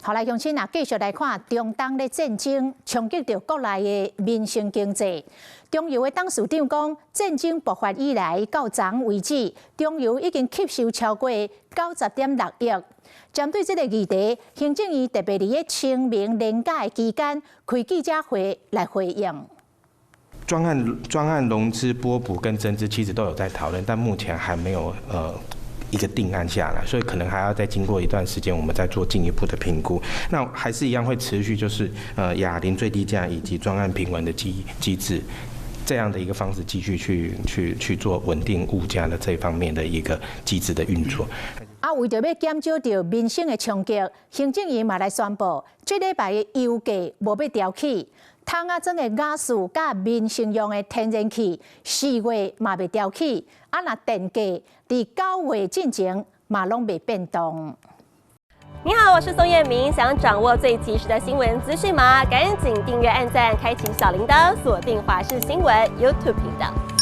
好來，鄉親啊，繼續來看中東的戰爭衝擊著國內的民生經濟。中油的董事長講，戰爭爆發以來到昨為止，中油已經吸收超過90.6億。針對這個議題，行政院特別佇咧清明連假的期間開記者會來回應。專案融資撥補跟增資其實都有在討論，但目前還沒有一個定案下來，所以可能還要再經過一段時間，我們再做進一步的評估。那還是一樣會持續，就是亞零最低價以及專案平穩的機制，這樣的一個方式繼續去做穩定物價的這方面的一個機制的運作。啊，為著欲減少著民生的衝擊，行政院嘛來宣布，這禮拜的油價無欲調起，桶仔裝的瓦斯佮民生用的天然氣4月嘛袂調起，啊，若電價佇9月進前嘛攏袂變動。你好，我是宋燕明，想掌握最及時的新聞資訊嗎？趕緊訂閱、按讚、開啟小鈴鐺，鎖定華視新聞 YouTube 頻道。